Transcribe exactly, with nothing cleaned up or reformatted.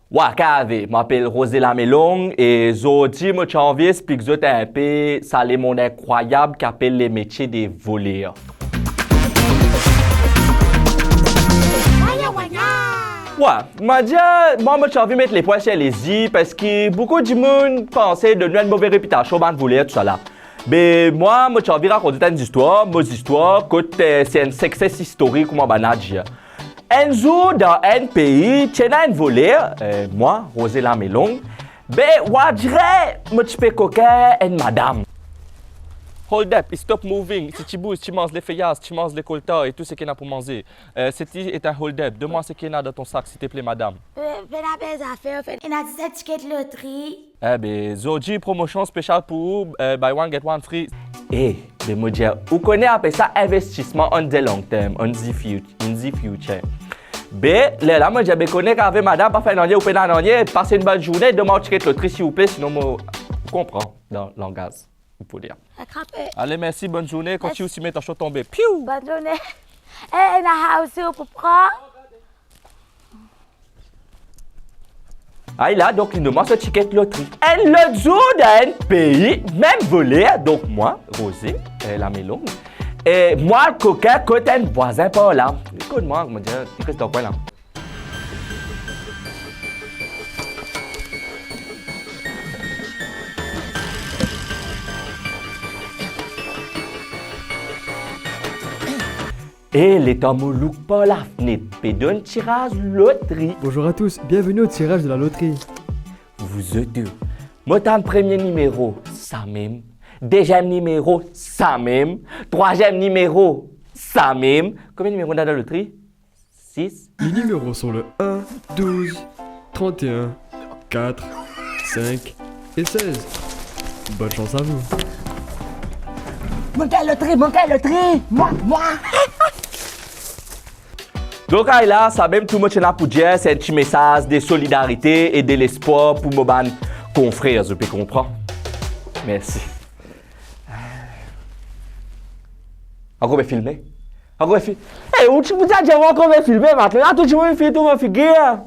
Wa, kave, mo apel Roze Lame Long e zordi mo ti anvi explik zot inpe sa lemonn inkrwayab ki apel lemetie de voler. Wa, mo dir, mwa mo ti anvi met lepwin sir lezi, parski boukou dimoun panse donn nou enn move repitasion, bann voler, tousala. Be mwa, mo ti anvi rakont zot enn zistwar, mo zistwar, kot, eh, se enn success story kouma bann dir. Enn zour, dan enn pei, ti ena enn voler, eh, mwa, Roze Lame Long, be, wa dire, mo ti pe kokin enn madam. Hold up, stop moving. Si ti bouz, ti manz lefeyaz, ti manz lekolta e tou seki ena pou manze. Eh, seti est un hold up. Donn mwa seki ena dan to sak, silteple, madam. Eh, pena bel zafer, ena dizet tiket lotri. Eh be, zordi promosion spesial pou ou, eh, buy one, get one free. Eh, be mo dir, ou kone apel sa investisman on the long term, on the fut-, in the future. Be, lerla mo dir, be kone kave madam pa fer nanye, ou pena nanye, pas enn bonn zourne, donn mwa tiket lotri silvouple, sinon mo, ou konpran, dan langaz, ou pou dir. Atrape. Ale, mersi, bonn zourne, kontign simen, tansion tonbe. Piou! Bonn zourne. Eh, ena house ou pou pran? Ay la, donk li donn mwa so tiket lotri. Enn lot zour dan enn pei, mem voler, donk mwa, Roze, eh, Lame Long, e mwa al kokin kot enn vwazin par la. Li konn mwa, mo dir, li res dan kwin la. E letan mo louk par lafnet, pe donn tiraz lotri. Bonjour à tous, bienvenue au tirage de la loterie. Vous êtes deux. Mo tann premie nimero, sa mem. Deziem nimero, sa mem. Trwaziem nimero, sa mem. Konbien nimero ena dan lotri? Sis. Les numéros sont le un, douze, trente et un, quatre, cinq et seize. Bonne chance à vous. Mo gagn lotri, mo gagn lotri. Mwa, mwa. Donk, ay la, sa mem tou mo ti ena pou dir, se enn ti mesaz de solidarite e de lespwar pou mo bann konfrer, zot pe konpran. Mersi. Ankor pe filme? Ankor pe fi-, eh, ou ti pou dir ankor pe filme, matla, la, tou dimoun finn trouv mo figir.